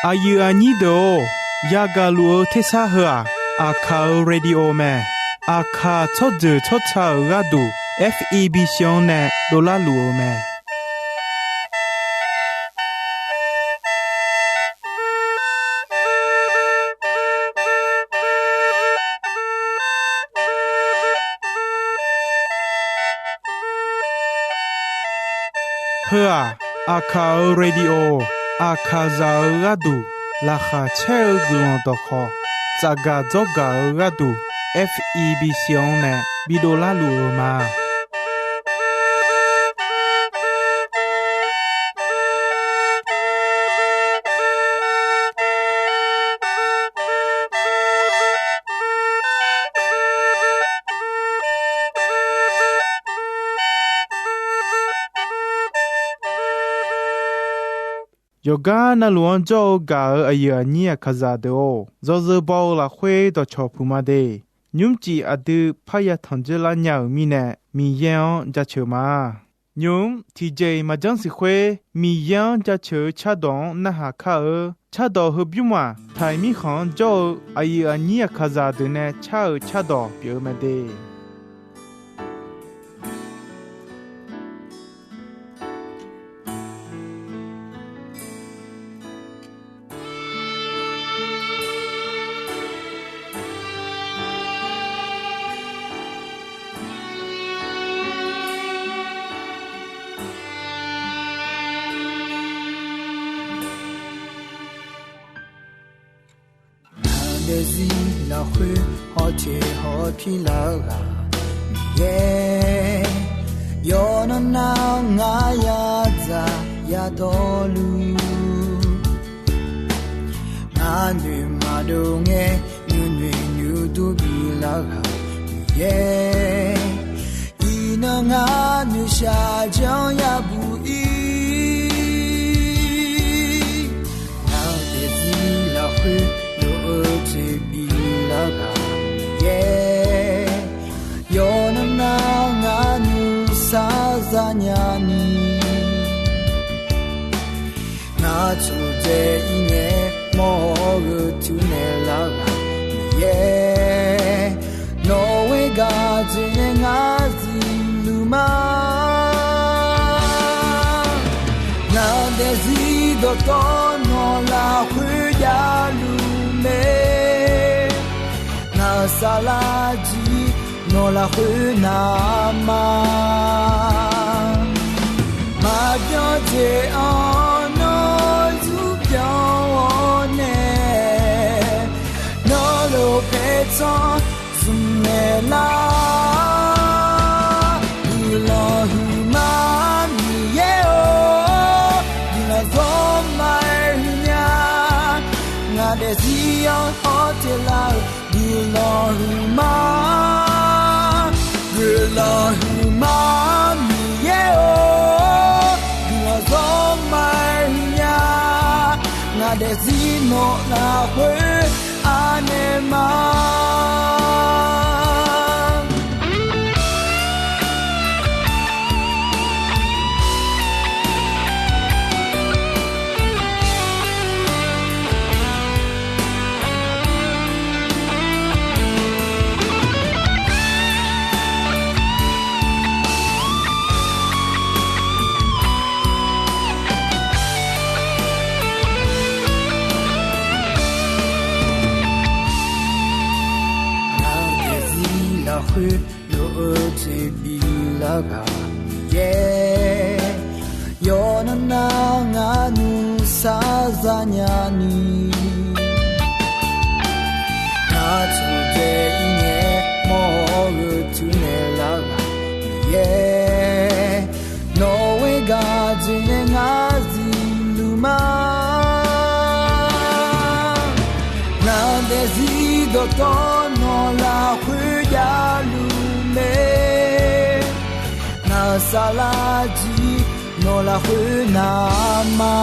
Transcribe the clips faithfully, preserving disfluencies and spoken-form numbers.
Aqyuif aqnyir deuq-or, yagaq luf-eu tersar heu-aq, Aqkaq-euq radio mae. Aqkaq tsawrjeuq tsawrca-euq gharduq, F E B C-anr nae dovlar luf-eu mae. Heu-aq, Aqkaq-euq radio, Aqkaqzaq-euq gharduq laqkhaq caer-eu guiqlanq dawqkhawq, tsafgaq dzawrgaq-eu gharduq, F E B C-anr nae bidov larluf-eu ma. Yawqgar navluf-anr jawr-eu gaq-euq aqyuif aqnyir Aqkaqzaq deuq-or, yawzeu baw-eu lafkhoer dawqcawq puq ma de. Nymrcif aqdui parya tanq dzeur lar nya-euq mirnae, Miqyaer-anr jaceuq ma. Nymq-mr tiqjeq-iq maqjanr siq khoer, Miqyaer-anr jaceuq-eu cardawq-anr narhaq kar-eu. Cardawq heubymr-aq, Taiq mirkhanq-anr jawr-eu aqyuif aqnyir Aqkaqzaq deuq nae car-euq cardawq pyeuf-eu mae de. Ngaq daefzir lafkhoer hawteq hawpir lar-eu ghaq Miqyaer, yawqnan nar ngar yadzaq yadawrluf, ngar noeq maqdov ngae nuinoeq nuidur bif lar-eu ghaq Miqyaer, iqnan ngar noeqshaq janr yabuq ir. Ngaq daefzir lafkhoer lof-eu toeqbif lar-eu ghaq Miqyaer, yawqnan nar ngar nuisar zanya ni, ngar tmqdzae ir ngae mawr-eu gheu tuv naeq lar-eu ghaq Miqyaer, nawq-euq gharduq nae ngar zifluf ma. Ngaq daefzir dawqtawv nawq lafkhoer javluf mae. Ngaq-euq saflar jir nawq lafkhoer navma, maqbyan jeq-anr nawr zurbyan-awr nae, nawr lof paertsanr zmq naeq lar. Guiqlanq huiqma Miqyaer-or, guiqlanq zawr ma-aer huiqnya. Ngaq daefzir-anr hawteq lar-eu guiqlanq huiqma, guiqlanq huiqma Miqyaer-or, guiqlanq zawr ma-aer huiqnya. Ngaq daefzir nawq lafkhoer anaeq ma. Ngaq daefzir lafkhoer lof-eu toeqbif lar-eu ghaq Miqyaer, yawqnan nar ngar nuisar zanya ni, ngar tmqdzae ir ngae mawr-eu gheu tuv naeq lar-eu ghaq Miqyaer, nawq-euq gharduq nae ngar zifluf ma. Ngaq daefzir dawqtawv nawq lafkhoer javluf mae. Ngaq-euq saflar jir nawq lafkhoer navma,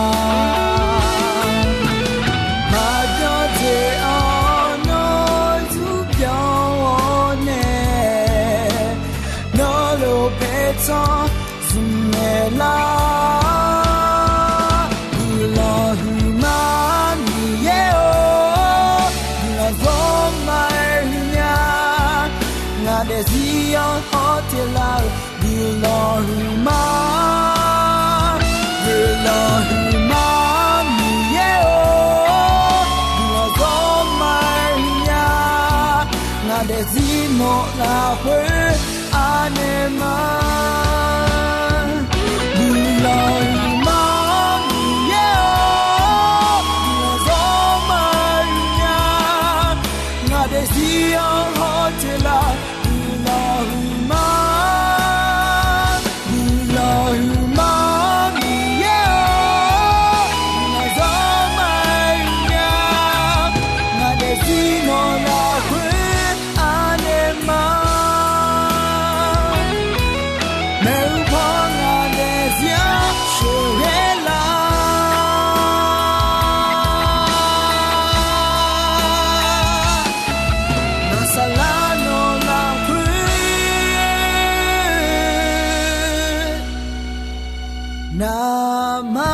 maqbyan jeq-anr nawr zurbyan-awr nae, nawr lof paertsanr zmq naeq lar. Guiqlanq huiqma Miqyaer Huiqma, guiqlanq huiqma, Miqyaer-or, guiqlanq zawr ma-aer nya. Ngaq daefzir nawq lafkhoer anaeq ma. Guiqlanq huiqma, Miqyaer-or, guiqlanq zawr ma-aer nya. Ngaq daefzir-anr hawteq laf, guiqlanq huiqma. Guiqlanq huiqma, Miqyaer-or, guiqlanq zawr ma-aer nya. Ngaq daefzir nawq lafkhoer anaeq ma. Maeqhu paw ngaq daefzir-anr sheuqghae laf. Naqsaqlaq nawq lafkhoer navmaqma.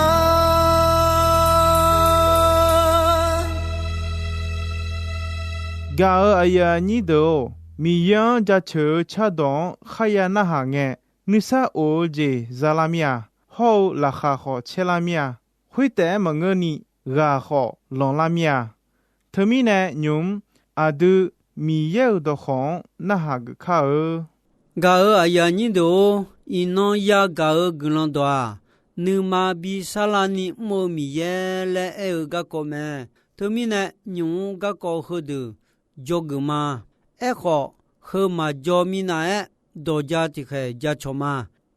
Gaq-euq aqyuif aqnyir deuq-or, Miqyaer-anr jaceuq-eu cardawq-anr kharya narhaq ngae, nuisar of-eu jeq za lar mir-a. Hawr-eu laqkhaq khawf caer lar mir-a. Khoertaef-aer maqngeurni, ghaq khawf lanqlar mir-a. Teumirnae nymq-mr aqdui Miqyaer-euq dawqkawq-anr narhaq geuf kar-eu. Gaq-euq aqyuif aqnyir deuq-or, iqnan yagaq-eu guiqlanq dawq-aq, nuima bi sarlarni mr-eu Miqyaer laer aer-eu garkawv mae. Teumirnae nymq-mr garkawv heudeuq dzawgeuf ma. Aerkhawf, heu maqjaw minav-aer dawqja tiqkhaeq jacawq ma.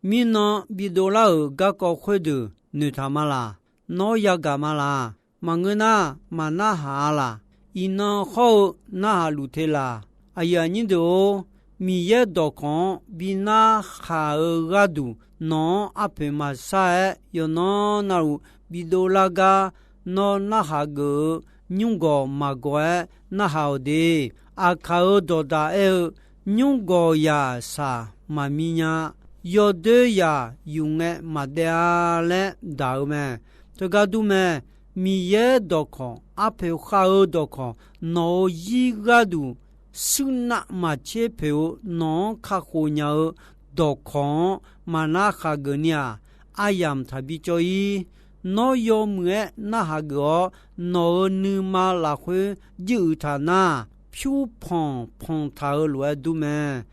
Mirnan bidov lar-euq garkawv khoerdeuq noeqtaq ma laq. Nawr yagaq ma laq. Maqngeur nar, maqnarhaq-a laq. Iqnan hawr-eu narhaq luf te laq. Aqyuif aqnyir deuq-or, Miqyaer dawqkawq-anr bi narhaq-eu gharduq, nawq-anr arpoeq maqshar-aer yawqnan navluf bidov lar gar, nawr narhaq geuf-eu nymrgawq maqgawq-aer narhaq-awq de. Aqkaq-euq dawqdaq aer-eu, nymrgawq yaq shaq maqmi nya, yawdoer yaq yuf ngae maqdaev-a laer daq-eu mae. Teugar dur mae, Miqyaer dawqkawq, arpoeq khav-eu dawqkawq, nawq-euq zir gharduq shuir navmaqtser poeq-eu nawq-anr kakhof nya-eu dawqkawq-anr maqnar khaqgeuf ni-aq, aryamq taqbi cawv-ir. Nawr yawmuiq-aer narhaq geuf-awr, nawq-euq nuima lafkhoer juiruiq taq nar, pyurpanq panq taq-eu lof-aer dur mae.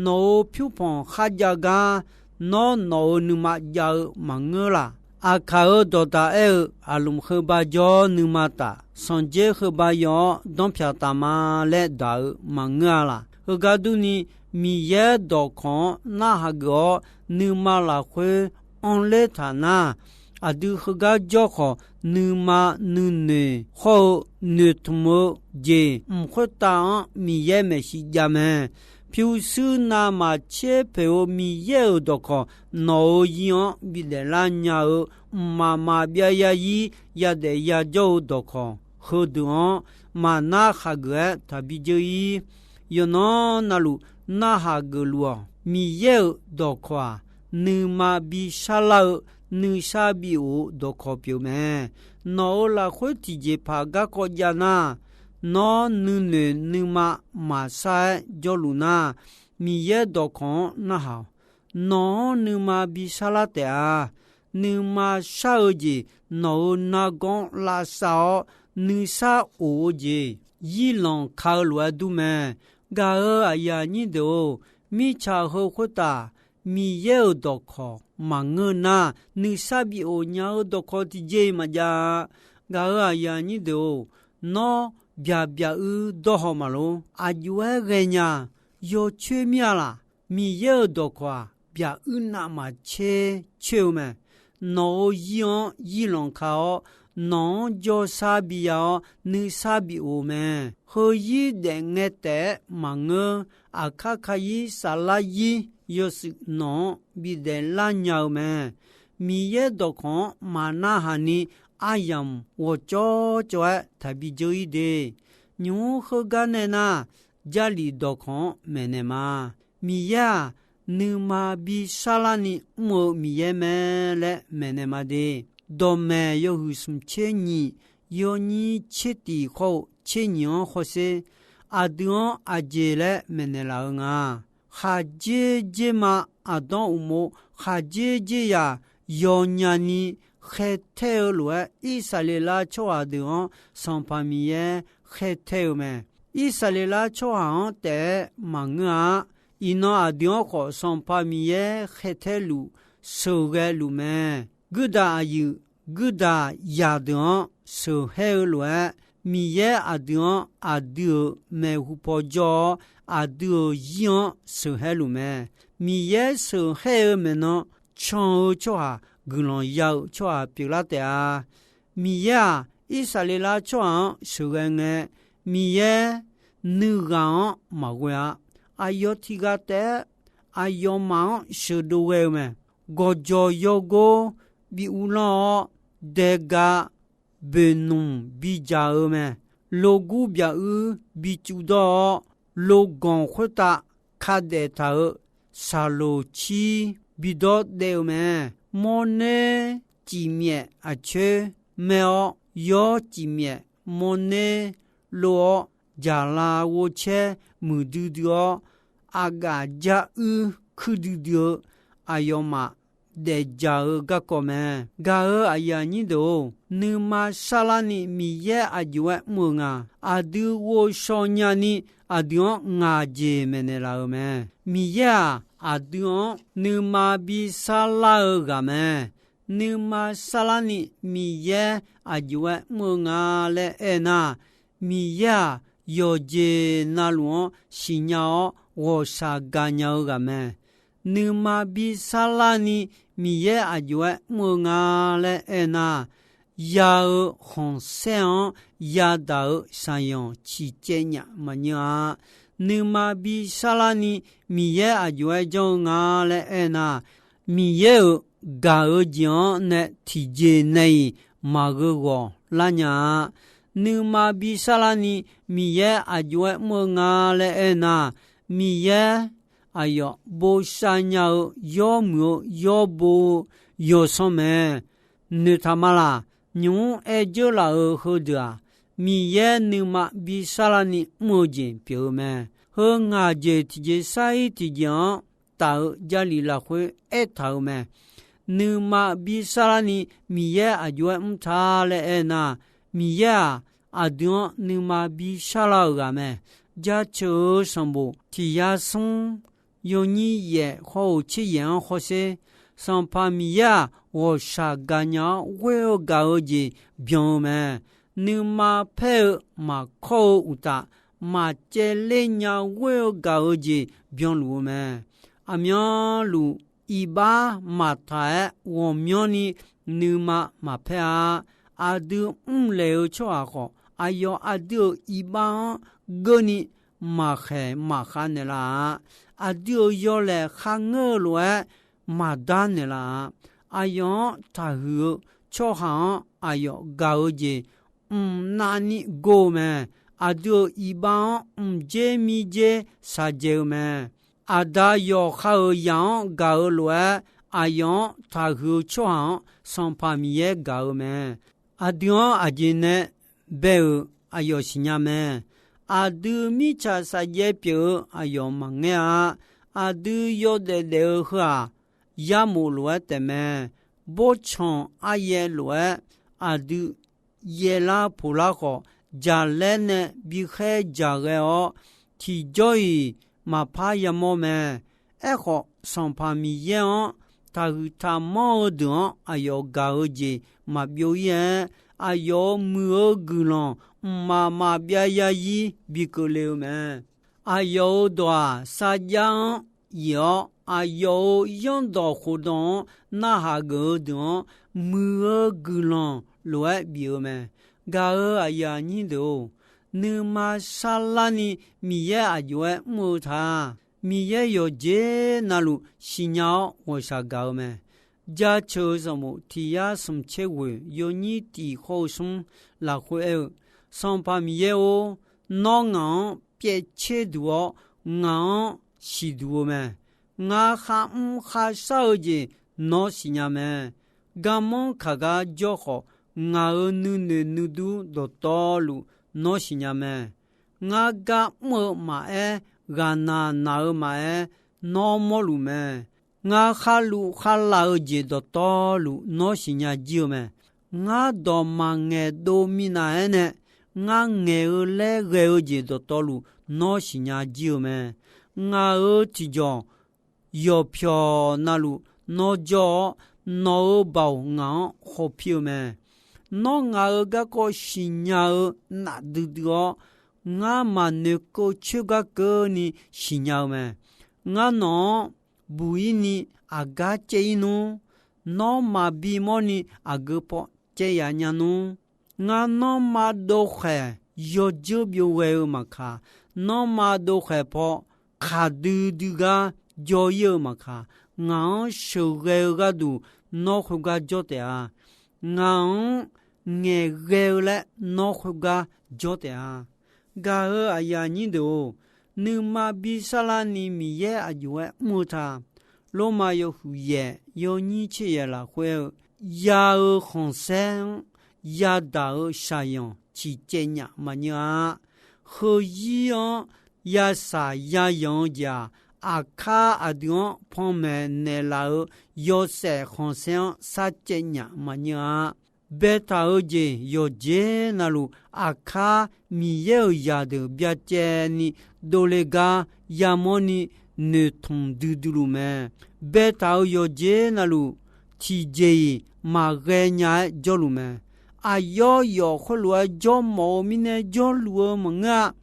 Nawq-euq pyurpanq kharjav gar, nawr nawq-euq nuima jav-eu maqngeur laq. Aqkaq-euq dawqdaq aer-eu, aqlmq heuba jawr-awr nuima taf, sanqdzer heuba yaw-awr danrpyaq taf ma laer daq-eu maqngeur-a laq. Heugar durni, Miqyaer dawqkawq-anr narhaq geuf-awr, nuima lafkhoer anrler taq nar, aqdui heugar jawr khawf, nuima nuinoeq hawr-eu noeqtmq-eu jeq mq khoertav-anr Miqyaer maeqshi jav mae. Pyurshuir navmaqtser poeq-eu Miqyaer-euq dawqkawq nawq-euq zir-anr bidaef lar nya-eu, mqmaq maqbyav yazir yadaef yajawr-eu dawqkawq heudeuq-anr maqnar khaqgeuf-aer taqbi dzeur-ir. Yawqnan navluf narhaq geufluf-awq. Miqyaer-euq dawqkawq-aq, nuima bi sharlar-eu, nuisar bi of-eu dawqkawq pyeuf mae. Nawq-euq lafkhoer tiqjeqpaq garkawv jav nar, nawr nuinoeq nuima maqshar-aer jawrluf nar, Miqyaer dawqkawq-anr narhaq-awq. Nawq-anr nuima bi sharlar taef-a. Nuima shar-eu jeq nawq-euq nargawr-anr lavsav-awr, nuisar of-eu jeq zirlanq ka-eu lof-aer dur mae. Gaq-euq aqyuif aqnyir deuq-or, mirtsaq heu khoertav Miqyaer-euq dawqkawq maqngeur nar, nuisar bi of nya-eu dawqkawq tiqjeq-iq maqjav-a. Gaq-euq aqyuif aqnyir deuq-or, nawr byaq byaq uir dawrhaw maqlor. Aqjox-aer ghaenya, yawcoer mir-a laq. Miqyaer-euq dawqkawq-aq, byaq uir navmaqtser coer-eu mae. Nawq-euq zir-anr zirlanq ka-awr, nawq-anr jawrshar biya-awr, nuisar bi of-eu mae. Heuzir daefngae taef-aer maqngeur, aqkar kayir saflar zir yawshuif nawq-anr bidaef lar nya-eu mae. Miqyaer dawqkawq-anr maqnarhaq ni aryamq ghawqcawv cawv-aer taqbi dzeur-ir de. Nymq-mr heugar nae nar, Jarlif dawqkawq-anr maeqnaeq ma. Miqyaer-aq, nuima bi sharlarni mr-eu Miqyaer mae laer maeqnaeq ma de. Dawqmaeq yawhuiq smq tser nyiq, yawnyir tser tiq khawr-eu tser nyiq-anr hawsher. Aqdui-anr aqjeq laer maeqnaeq laf-eu nga. khaqdzer dzer ma, aqdanr uqmov khaqdzer dzer yaq yawnyani khaertaer-eu lof-aer, Irsaqleqlav tsawrhaq deuq-anr Sanqpaq Miqyaer khaertaer-eu mae. Irsaqleqlav tsawrhaq-anr taef-aer maqngeur-a. Iqnan aqdui-anr khawf Sanqpaq Miqyaer khaertaer luf sheuqghae luf mae. Guirdaq aqyuif guirdaq yaq deuq-anr sheuqhaer-eu lof-aer, Miqyaer aqdui-anr aqdui-euq maeqhu paw jawr-awr, aqdui-euq zir-anr sheuqhaer luf mae. Miqyaer sheuqhaer-eu maeqnan can-eu tsawrhaq guiqlanq ya-euq tsawrhaq pyeuflar taef-a. Miqyaer-aq, Irsaqleqlav tsawrhaq-anr sheuqghae ngae, Miqyaer nuighaq-anr maqghoe-a. Aqyawf tiqghaq taef-aer aqyawfmaf-anr sheuqdov ghae-eu mae. Gawqjawq yawgor bi uvlanr-awr, daega boeqnmq bidzaq-eu mae. Logur byaq-uir bicuvdawr-awr, loganq khoertav kadaef taq-euq saqloq cir bidawr daev-eu mae. Mawrner cifmyaef aqcoer maer-awr, yawr cifmyaef mawrner lov-awr, jaqlav ghovcaer muiqdui dui-awr, aqgaf jar uir kuir duidui-eu aqyawfmaf daefdzaq-eu garkawv mae. Gaq-euq aqyuif aqnyir deuq-or, nuima sarlarni Miqyaer aqjox-aer mr-eu nga. Aqdui ghovshaw nyani aqdui-anr ngaq jeq maeqnaeq laf-euq mae. Miqyaer-aq, aqdui-anr nuima bi sarlar-eu ghaq mae. Nuima sarlarni Miqyaer aqjox-aer mr-eu nga laer aernar, Miqyaer-aq, yawqjeq navluf-anr siqnya-awr ghawqshaq gaqnya-eu ghaq mae. Nuima bi sarlarni Miqyaer aqjox-aer mr-eu nga laer aernar, ya-eu khanqsaer-anr yadaq-eu shaqyanq ciqcaev nyaf maqnyeur-a. Nuima bi sarlarni Miqyaer aqjox-aer janr-eu nga laer aernar, Miqyaer-euq gaq-eu jeq-anr nae tiqjeq nae-iq maqgheu ghawq lar nya-a. Nuima bi sarlarni Miqyaer aqjox-aer mr-eu nga laer aernar, Miqyaer aqyawf bosav nya-eu yawmuiq-eu yawbo-eu yawsanr mae. Noeqtaq ma laq. Nymq-mr aer dzeurlaf-euq heudeuq-aq, Miqyaer nuima bi sarlarni mr-eu jeq pyeuf-eu mae. Heu ngaq jeq tiqjeq sar-ir tiqjeq-anr taf-eu Jarlif lafkhoer aertaq-euq mae. Nuima bi sarlarni Miqyaer aqjox-aer mr ta laer aernar, Miqyaer-aq, aqdui-anr nuima bi sarlar-euq ghaq mae. Jaceuq-eu sanqbof tiq yar smr yawnyir yaef khawr-euq tser yaef-anr hawsher. Sanqpaq Miqyaer-aq, ghawqshaq gaqnya-awr ghoer-eu gaq-eu jeq byan-eu mae. Nuima paer-eu maqkawr-eu uqtaf, maqcaevler nya ghoer-eu gaq-eu jeq byanluf-eu mae. Aqmyanluf iqbax maqtaq-aer ghawqmyanrni nuima maqpaer-a. Aqdui mrlaeq-eu tsawrhaq khawf, aqyawf aqdui-euq iqbax-anr geurni maqkhaeq maqkhav naeqlaf-a. Aqdui-euq yawlaeq kharngeur-eu lof-aer maqdar naeqlaf-a. Aqyawf-anr taqhuiq-eu tsawrhaq-anr aqyawf gaq-eu jeq mqnavni gor-eu mae. Aqdui-euq iqbax-anr mqdzer mirdzer shaqdzae-eu mae. Aqda yawqha-euq zaq-anr gaq-eu lof-aer, aqyawf-anr taqhuiq-eu tsawrhaq-anr Sanqpaq Miqyaer gaq-eu mae. Aqdui-anr aqjeq nae bae-euq aqyawf siqnya mae. Aqdui mirtsaq safjaev pyeuf-eu aqyawf maqngaer-a. Aqdui yawdaef daef-eu heu-aq, yarmof lof-aer taefmae. Bawrtsanq aryaev lof-aer aqdui yaevlar poqlar khawf, jaqlaer nae bikhaer jaqghae-awr, tiqjawr-iq maqpar yamawr mae. Aerkhawf, Sanqpaq Miqyaer-anr taqhuiq taqmanr-eu deuq-anr aqyawf gaq-eu jeq maqbyov-ir-aer, aqyawf-euq muiq-eu guiqlanq mqmaq maqbyav yazir bi keuvle-eu mae. Aqyawf-euq dawq-aq, sarjax-anr yif-awr, aqyawf-euq zanrdawq khofdawq-anr narhaq geuf-eu deuq-anr, muiq-eu guiqlanq lof-aer bif-eu mae. Gaq-euq aqyuif aqnyir deuq-or, nuima sarlarni Miqyaer aqjox-aer mr-eu ta. Miqyaer yawqjeq navluf siqnya-awr ghawqshaq gaq-eu mae. Jaceuq-eu sanqbof tiq yar smq tser ghoeq yawnyir tiq khawr-eu smr lafkhoer aer-eu, Sanqpaq Miqyaer-or, nawr ngaq-anr pyaev tser duq-awr, ngaq-anr siqduq-eu mae. Ngar kharmr kharshar-eu jeq nawr siqnya mae. Garmanr kaq gar jawr khawf, ngaq-euq nuinoeq nuidur dawqtawvluf nawr siqnya mae. Ngar gar mr-eu maqaer, ghaqnaq naq-eu maqaer, nawr mawrluf mae. Ngar kharluf kharlaf-eu jeq dawqtawvluf nawr siqnya jir-eu mae. Ngar dawq maqngaeq dov minav-aer nae ngar ngaeq-eu laer ghae-eu jeq dawqtawvluf nawr siqnya jir-eu mae. Ngaq-euq tiqjawq yawqpyawq navluf nawr jawr-awr, nawq-euq baoq ngaq-anr khawf pir-eu mae. Nawr ngaq-euq garkawv siqnya-eu nafdui dui-awr, ngar maqnoeqkeuv coer gar keuvni siqnya-eu mae. Ngar nawq-anr buq-ir ni aqgar caev-ir nmr. Nawr maqbi mawrni aqgeu paw caev yaf nya nmr. Ngar nanrma dovkhaeq yawdzeur byov ghae-eu maqkaq, nanrma dovkhaeq paw khaqdui dui gar jawr-ir-eu maqkaq, ngaq-anr sheuqghae-eu gharduq nawr khoergar jawr taef-a. Ngaq-anr ngaeqghae-eu laer nawr khoergar jawr taef-a. Gaq-euq aqyuif aqnyir deuq-or, nuima bi sarlar ni Miqyaer aqjox-aer mr-eu ta. Lormav yawhuiq yaef yawnyir tser yaef lafkhoer-eu, ya-eu khanqsaer-anr yadaq-euq shaqyanq ciqcaev nyaf maqnyeur-a. Heuzir-anr yasaq yayanq-eu jeq-aq, aqkar aqdui-anr panmaeq naeqlaf-euq yawshaef khanqsaer-anr sarcaev nyaf maqnyeur-a. Baetaq-eu jeq yawqjeq navluf, aqkar Miqyaer-euq zaqdeuq byacaevni dovle gar yamawrni noeqtmq duidui luf mae. Baetaq-euq yawqjeq navluf, tiqjeq-iq maqghae nya-aer jawrluf mae. Aqyawf yawf khoerlof-aer jawrmawf-eu mirnae jawrluf-eu maqngeur-a.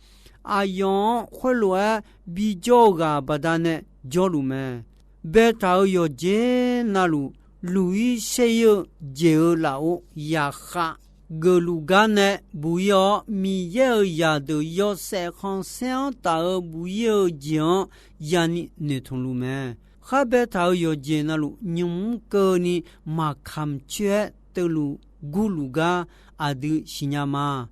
Aqyawf-anr khoerlof-aer bijawr-eu ghaq baqdanae jawrluf mae. Baetaq-euq yawqjeq navluf, luq-ir saer-ir-eu jeq-euq lafov yaqkhav geufluf gar nae buq-ir-awr, Miqyaer-euq zaqdeuq yawshaef khanqsaer-anr taf-eu buq-ir-eu jeq-anr yani noeqtmq luf mae. Khar baetaq-euq yawqjeq navluf, nymq mr keuvni maqkamq coer-aer teuluf gurluf gar aqdui siqnya ma.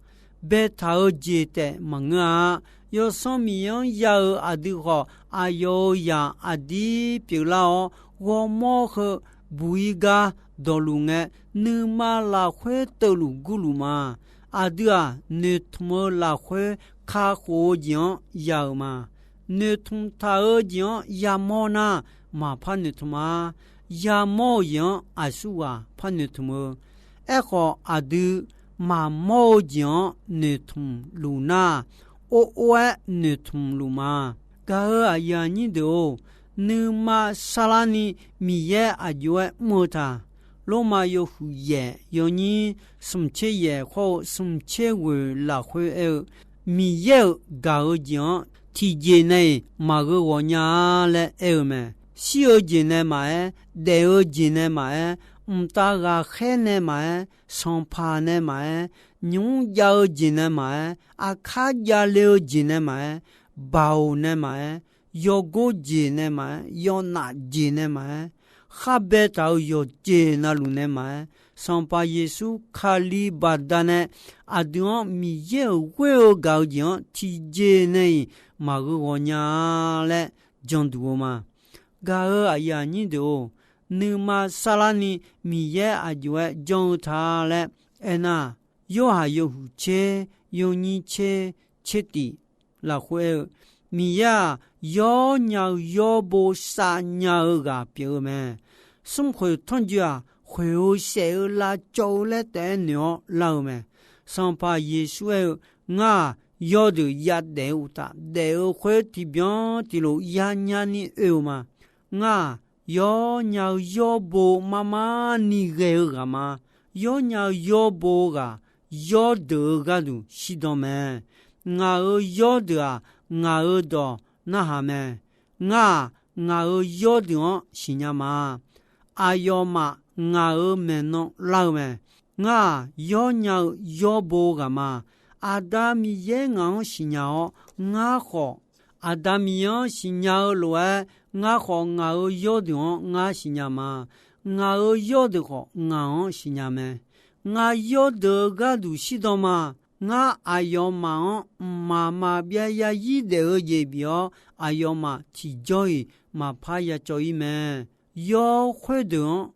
Baetaq-eu jeq taef maqngeur-a. Yawsanr Miqyaer-anr ya-euq aqdui khawf, aqyawf-euq zaq aqdir pyeuflar-awr, ghawrmawr heu buq-ir gar dawqluf ngae, nuima lafkhoer teuluf gurluf ma. Aqdui-aq, noeqtmq-eu lafkhoer kakhof-eu jeq-anr ya-euq ma. Noeqtmq taq-eu jeq-anr yamawr nar, maqpar noeqtmq-a. Yamawr-eu jeq-anr aqsurghaq par noeqtmq-eu. Aerkhawf, aqdui maqmawr-eu jeq-anr noeqtmq luf nar, or or-aer noeqtmq luf ma. Gaq-euq aqyuif aqnyir deuq-or, nuima sarlarni Miqyaer aqjox-aer mr-eu ta. Lormav yawhuiq yaef yawnyir smq tser yaef khawr-eu smq tser ghoeq lafkhoer aer-eu, Miqyaer-euq gaq-eu jeq-anr tiqjeq nae-iq maqgheu ghawq nya-a laer aer-eu mae. Shir-eu jeq nae maqaer, daef-eu jeq nae maqaer, mqtav ghaqkhaer nae maqaer, sanqpaq nae maqaer, nymq mr jav-eu jeq nae maqaer, aqkar javle-eu jeq nae maqaer, baoq nae maqaer, yawgor jeq nae maqaer, yawnaf jeq nae maqaer, khar baetaq-euq yawqjeq navluf nae maqaer, Sanqpaq Yeqsur Kali baqdanae aqdui-anr Miqyaer-euq ghoer-eu gaq-eu jeq-anr tiqjeq nae-iq maqgheu ghawq nya-a laer janduq-eu ma. Gaq-euq aqyuif aqnyir deuq-or, nuima sarlarni Miqyaer aqjox-aer janr-eu ta laer aernar, Yorhaq yawhuiq tser yawnyir tser tser tif lafkhoer aer-eu, Miqyaer-aq, yawr nya-eu yawr bo saf nya-eu ghaq pyeuf-eu mae. Smrkhoeq tanrjoe-aq, khoeq-eu saef-eu lavcawv-eu laer taef-aer noeq-awr lar-eu mae. Sanqpaq Yeqsur aer-eu, Ngar-aq, yawrdeuq yadaef-eu uqtaf, daef-eu khoer tiqbyan tiqlof yanya ni oe-eu ma. Ngar-aq, yawr nya-eu yawr bo mar mar ni ghae-eu ghaq ma. Yawr nya-eu yawr bo-eu ghaq, yawrdeuq-eu gharduq shirdan mae. Ngaq-euq yawrdeuq-aq, ngaq-euq dawq narhaq mae. Ngar-aq, ngaq-euq yawrdeuq-anr siqnya ma. Aqyawfmaf ngaq-euq maeqnan lar-eu mae. Ngar-aq, yawr nya-eu yawr bo-eu ghaq ma. Aqda Miqyaer ngaq-anr siqnya-awr, ngar khawf Aqda Miqyaer-anr siqnya-eu lof-aer, ngar khawf ngaq-euq yawrdeuq-anr ngar siqnya ma. Ngaq-euq yawrdeuq khawf ngaq-anr siqnya mae. Ngaq yawrdeuq-eu gharduq shirdan ma. Ngar aqyawfmaf-anr mqmaq maqbyav yarzir daef-eu jeq bif-awr, aqyawfmaf tiqjawr-iq maqpar yacawv-ir mae. Yawr khoerdeuq-anr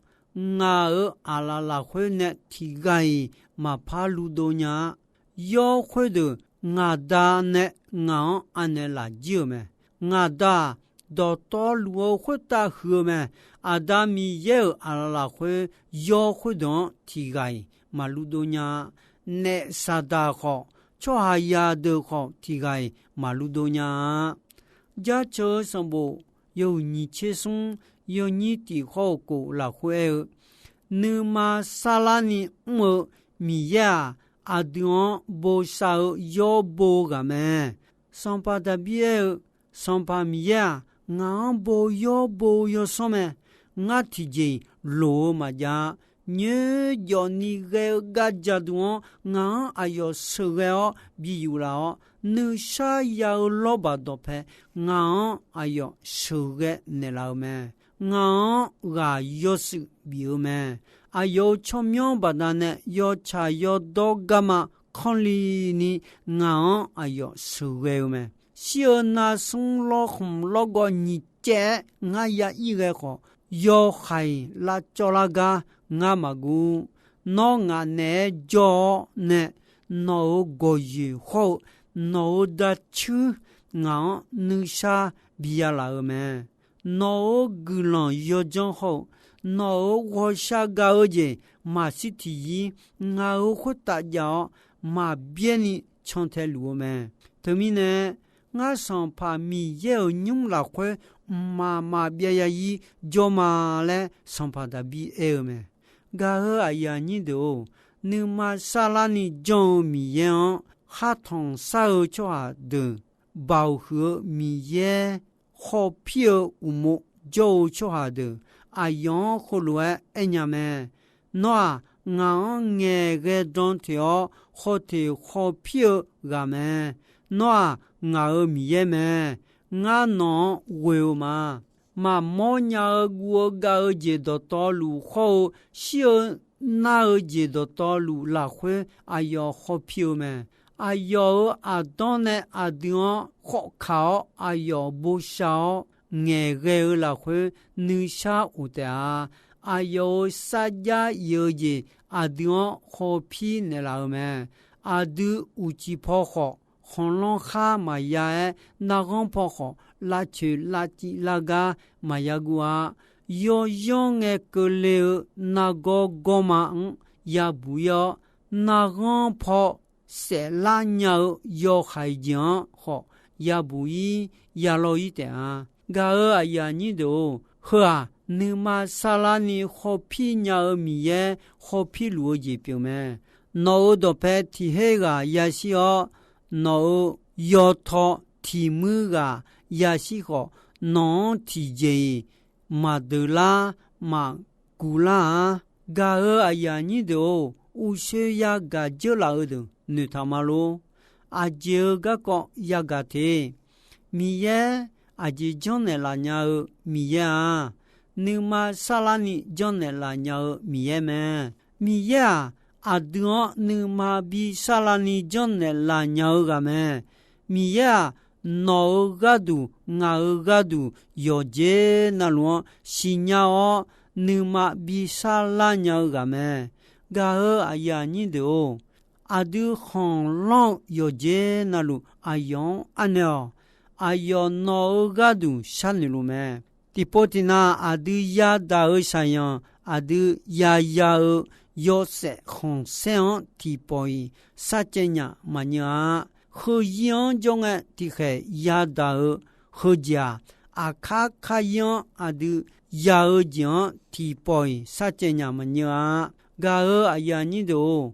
ngaq-euq aqlaf lafkhoer nae tiqghaq-iq maqpar luvdov nya-a. Yawr khoerdeuq ngaq Da nae ngaq-anr anaeq laf jir-euq mae. Ngaq Da-aq, dawqtawvluf-eu khoertav huiq-eu mae. Aqda Miqyaer-euq aqlaf lafkhoer yawr khoerdeuq-anr tiq ghaq-iq maqlur dov nya-a. Naef Saqdaq khawf, tsawrhaqzaq deuq khawf tiq ghaq-iq maqlur dov nya-a. Jaceuq-eu sanqbof yawhuiq nyiq tser smr yawnyir tiq hawr-eu kof lafkhoer aer-eu, nuima sarlarni mr-eu Miqyaer-aq, aqdui-anr bosav-eu yawr bo-eu ghaq mae. Sanqpaq Daqbir aer-eu, Sanqpaq Miqyaer-aq, ngaq-anr bo yawr bo-eu yawsanr mae. Ngar tiqjeq-iq loq-eu maqjav-a. Nyoerjawf ni ghae-eu gavjaq duq-anr ngaq-anr aqyawf sheuqghae-awr bi yuflaf-awr, nuisar ya-eu lawrbaq dawqpae ngaq-anr aqyawf sheuqghae naeqlaf-eu mae. Ngaq-anr ghaq yawshuif bif-eu mae. Aqyawf-euq tsawrmyanr baqdanae yawtsaq yawdawr garma kanrlini ngaq-anr aqyawf sheuqghae-eu mae. Shir-eu narsmr lawrkhmq lawrgawv nyiq caev-aer ngar ya ir ghae khawf, yawhaiq lavcawv lar gar ngar maqguv. Nawr ngaq naeq-aer jawr-awr nae, nawq-euq gawqyoeq hawr-eu nawq-euq dacuir ngaq-anr nuisar bi ya laf-eu mae. Nawq-euq guiqlanq yawdzanr hawr-eu nawq-euq ghawqshaq gaq-eu jeq maqshir tiqyir ngaq-euq khoertav jav-awr, maqbyaer ni cantae luf-eu mae. Teumirnae, ngar Sanqpaq Miqyaer-euq nymr lafkhoer mqmaq maqbyav ya ir jawr ma laer Sanqpaq Daqbir aer-eu mae. Gaq-euq aqyuif aqnyir deuq-or, nuima sarlarni janr-eu Miqyaer-anr khartanq shar-eu tsawrhaq deuq, Baoq huiq-eu Miqyaer khawpir-eu uqmov jawr-eu tsawrhaq deuq, aqyawf-anr heulof-aer aernya mae. Nawr-aq, ngaq-anr ngaeqghae dan teq-awr khawf teq khawpir-eu ghaq mae. Nawr-aq, ngaq-euq Miqyaer mae. Ngar nawq-anr ghoe-eu ma. Maqmawr nya-eu guv-eu gav-eu jeq dawqtawvluf hawr-eu, shir-eu nar-eu jeq dawqtawvluf lafkhoer aqyawf khawpir-eu mae. Aqyawf-euq aqdanr nae aqdui-anr khawf kaq-awr, aqyawf bosav-awr ngaeqghae-eu lafkhoer nuisar of taef-a. Aqyawf-euq sarjax if-eu jeq aqdui-anr khawpir naeqlaf-eu mae. Aqdui uqcif paw khawf, khanqlanr khar maqya-aer, narghanr paw khawf, lavcoeq lavciv lar gar maqya guv-a. Yawzanr ngae keuvle-eu nargawr gawrma-anr yabuq ir-awr, narghanr paw saeflar nya-eu yawhaiq jeq-anr khawf yabuq ir, yalawr ir taef-a. Gaq-euq aqyuif aqnyir deuq-or, heu-aq, nuima sarlarni khawpir nya-eu Miqyaer khawpir luf-eu jeq pyeuf mae. Nawq-euq dawqpae tiq her ghaq yashir-awr, nawq-euq yawtaw tiq muir ghaq yashir khawf, nawq-anr tiqjeq-iq maqdeuq lar, maqguq lar-a. Gaq-euq aqyuif aqnyir deuq-or, uqshoe yagaq dzeurlaf-eu deuq noeqtaq ma lor. Aqjeq-eu garkawv yagaq te. Miqyaer aqjeq janrnaeq laf nya-eu Miqyaer-a. Nuima sarlarni janrnaeq laf nya-eu Miqyaer mae. Miqyaer-aq, aqdui-anr nuima bi sarlarni janrnaeq laf nya-eu ghaq mae. Miqyaer-aq, nawq-euq gharduq, ngaq-euq gharduq, yawqjeq navluf-anr siqnya-awr, nuima bi sarlar nya-eu ghaq mae. Gaq-euq aqyuif aqnyir deuq-or, aqdui khanqlanr-eu yawqjeq navluf aqyawf-anr arnaeq-awq. Aqyawf nawq-euq gharduq sharnoeq luf mae. Tiqpov tiqnav aqdui yadaq-euq shaqyanq, aqdui yaya-eu yawshaef khanqsaer-anr tiqpawf-iq sarcaev nyaf maqnyeuv-a. Heuzir-anr jawr ngae tiqkhaeq yadaq-euq heujeq-aq, aqkar karzir-anr aqdui ya-eu jeq-anr tiqpawf-iq sarcaev nyaf maqnyeuv-a. Gaq-euq aqyuif aqnyir deuq-or,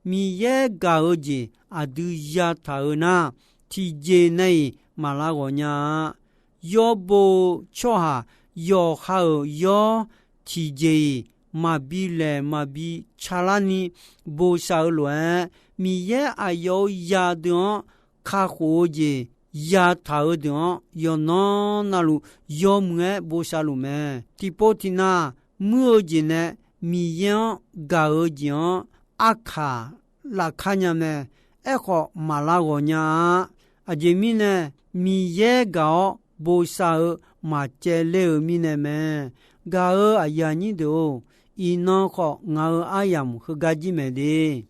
Miqyaer gaq-eu jeq aqdui yataq-eu nar, tiqjeq nae-iq maq lav ghawq nya-a. Yawbo-eu tsawrhaq yawqha-euq yawr tiqjeq-iq maqbi laeq maqbi calarni bosav-eu lof-aer, Miqyaer aqyawf-euq zaqdeuq-anr kakhof-eu jeq yataq-eu deuq-anr yawqnan navluf yawmuiq-aer bosav luf mae. Tiqpov tiqnav muir-eu jeq nae Miqyaer-anr gaq-eu jeq-anr arkaq lafkar nya mae. Aerkhawf, maq lav ghawq nya-a. Aqjeq mirnae, Miqyaer gaq-awr bosav-eu maqcaev ler-euq mirnae mae. Gaq-euq aqyuif aqnyir deuq-or, iqnan khawf ngaq-euq aryamq heugar jir mae de.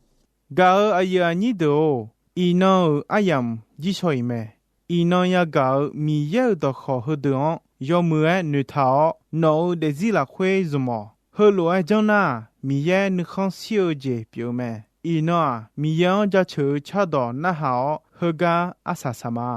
Gaq-euq aqyuif aqnyir deuq-or, iqnan-euq aryamq jir shaw-iq mae. Iqnan yagaq-euq Miqyaer-euq dawqkawq heudeuq-anr yawmuiq-aer noeqtaq-awr, nawq-euq daefzir lafkhoer zmq-awq. Heulof-aer janr nar-aq, Miqyaer nuikhanr shir-eu jeq pyeuf-eu mae. Iqnan-aq, Miqyaer-anr jaceuq-eu cardawq narhaq-awr, heugar arsaq saq ma.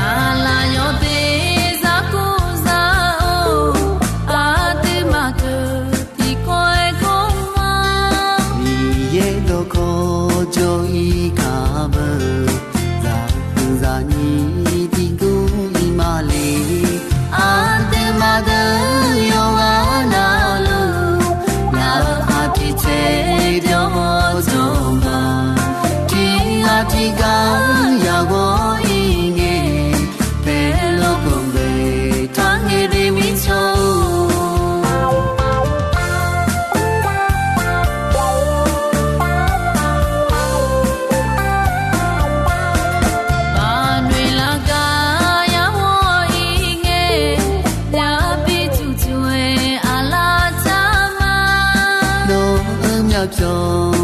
Aqlaf yawq teq zar kur zar-or, aqduimaf deuq tiqkawv-aer gawr ma. Miqyaer dawqkawq jawr-ir kaq beu, zaqhuiq zaqnyir tiqguv ir ma le. Aqduimaf deuq yawqghaq navluf, ngaq-euq aqpiq tsaev byawq-awr jawr ma. Tiq ghaq tiq gar yaqghawr ir ngae, paerlof kawq ngae, taqngaeq de mirtsaq-or. Baqnoeq laf gar yaqghawr ir ngae, yaqbi tuqtuq-aer aqlaf tar ma. Nawq-euq myavpyawq